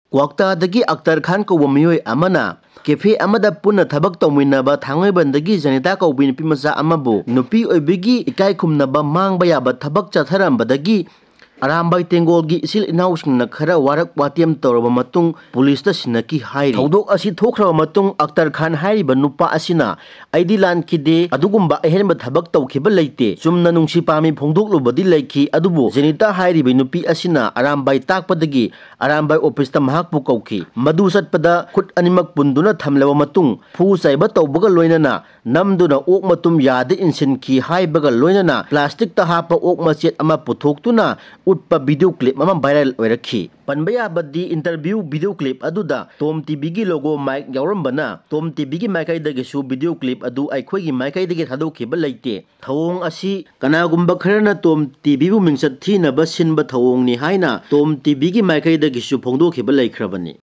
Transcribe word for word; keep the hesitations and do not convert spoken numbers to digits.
ꯀ꯭ꯋꯥꯛꯇꯥꯗꯒꯤ ꯑꯛꯇꯔ ꯈꯥꯟ ꯀꯧꯕ ꯃꯤꯑꯣꯏ ꯑꯃꯅ ꯀꯦꯐꯦ ꯑꯃꯗ ꯄꯨꯟꯅ ꯊꯕꯛ ꯇꯧꯃꯤꯟꯅꯕ ꯊꯥꯡꯃꯩꯕꯟꯗꯒꯤ ꯖꯅꯤꯇꯥ ꯀꯧꯕꯤ ꯅꯨꯄꯤ ꯃꯆꯥ ꯑꯃꯕꯨ ꯅꯨꯄꯤ ꯑꯣꯏꯕꯒꯤ ꯏꯀꯥꯏ ꯈꯨꯝꯅꯕ ꯃꯥꯡꯕ ꯌꯥꯕ ꯊꯕꯛ ꯆꯠꯊꯔꯝꯕꯗꯒꯤ ꯑꯔꯥꯝꯕꯥꯏ ꯇꯦꯡꯒꯣꯜꯒꯤ ꯏꯆꯤꯜ ꯏꯅꯥꯎꯁꯤꯡꯅ ꯈꯔ ꯋꯥꯔꯛ ꯋꯥꯇꯦꯝ ꯇꯧꯔꯕ ꯃꯇꯨꯡ ꯄꯨꯂꯤꯁꯇ ꯁꯤꯟꯅꯈꯤ ꯍꯥꯏꯔꯤ꯫ ꯊꯧꯗꯣꯛ ꯑꯁꯤ ꯊꯣꯛꯈ꯭ꯔꯕ ꯃꯇꯨꯡ ꯑꯛꯇꯔ ꯈꯥꯟ ꯍꯥꯏꯔꯤꯕ ꯅꯨꯄꯥ ꯑꯁꯤꯅ "ꯑꯩꯗꯤ ꯂꯥꯟꯈꯤꯗꯦ, ꯑꯗꯨꯒꯨꯝꯕ ꯑꯍꯦꯟꯕ ꯊꯕꯛ ꯇꯧꯈꯤꯕ ꯂꯩꯇꯦ, ꯆꯨꯝꯅ ꯅꯨꯡꯁꯤ ꯄꯥꯝꯃꯤ ꯐꯣꯡꯗꯣꯛꯂꯨꯕꯗꯤ ꯂꯩꯈꯤ, ꯑꯗꯨꯕꯨ ꯖꯦꯅꯤꯇꯥ ꯍꯥꯏꯔꯤꯕ ꯅꯨꯄꯤ ꯑꯁꯤꯅ ꯑꯔꯥꯝꯕꯥꯏ ꯇꯥꯛꯄꯗꯒꯤ ꯑꯔꯥꯝꯕꯥꯏ ꯑꯣꯐꯤꯁꯇ ꯃꯍꯥꯛꯄꯨ ꯀꯧꯈꯤ꯫ ꯃꯗꯨ ꯆꯠꯄꯗ ꯈꯨꯠ ꯑꯅꯤꯃꯛ ꯄꯨꯟꯗꯨꯅ ꯊꯝꯂꯕ ꯃꯇꯨꯡ ꯐꯨ ꯆꯩꯕ ꯇꯧꯕꯒ ꯂꯣꯏꯅꯅ ꯅꯝꯗꯨꯅ ꯑꯣꯛ ꯃꯇꯨꯝ ꯌꯥꯗ ꯏꯟꯁꯤꯟꯈꯤ ꯍꯥꯏꯕꯒ ꯂꯣꯏꯅꯅ ꯄ꯭ꯂꯥꯁꯇꯤꯛꯇ ꯍꯥꯞꯄ ꯑꯣꯛ ꯃꯆꯦꯠ ꯑꯃ ꯄꯨꯊꯣꯛꯇꯨꯅ ꯎꯠꯄ ꯚꯤꯗꯤꯑꯣ ꯀ꯭ꯂꯤꯞ ꯑꯃ ꯚꯥꯏꯔꯦꯜ ꯑꯣꯏꯔꯛꯈꯤ꯫ ꯄꯟꯕ ꯌꯥꯕꯗꯤ, ꯏꯟꯇꯔꯚ꯭ꯌꯨ ꯚꯤꯗꯤꯑꯣ ꯀ꯭ꯂꯤꯞ ꯑꯗꯨꯗ ꯇꯣꯝ ꯇꯤꯚꯤꯒꯤ ꯂꯣꯒꯣ ꯃꯥꯏꯛ ꯌꯥꯎꯔꯝꯕꯅ ꯇꯣꯝ ꯇꯤꯚꯤꯒꯤ ꯃꯥꯏꯀꯩꯗꯒꯤꯁꯨ ꯚꯤꯗꯤꯑꯣ ꯀ꯭ꯂꯤꯞ ꯑꯗꯨ ꯑꯩꯈꯣꯏꯒꯤ ꯃꯥꯏꯀꯩꯗꯒꯤ ꯊꯥꯗꯣꯛꯈꯤꯕ ꯂꯩꯇꯦ꯫ ꯊꯧꯑꯣꯡ ꯑꯁꯤ ꯀꯅꯥꯒꯨꯝꯕ ꯈꯔꯅ ꯇꯣꯝ ꯇꯤꯚꯤꯕꯨ ꯃꯤꯡꯆꯠ ꯊꯤꯅꯕ ꯁꯤꯟꯕ ꯊꯧꯑꯣꯡꯅꯤ ꯍꯥꯏꯅ ꯇꯣꯝ ꯇꯤꯚꯤꯒꯤ ꯃꯥꯏꯀꯩꯗꯒꯤꯁꯨ ꯐꯣꯡꯗꯣꯛꯈꯤꯕ ꯂꯩꯈ꯭ꯔꯕꯅꯤ꯫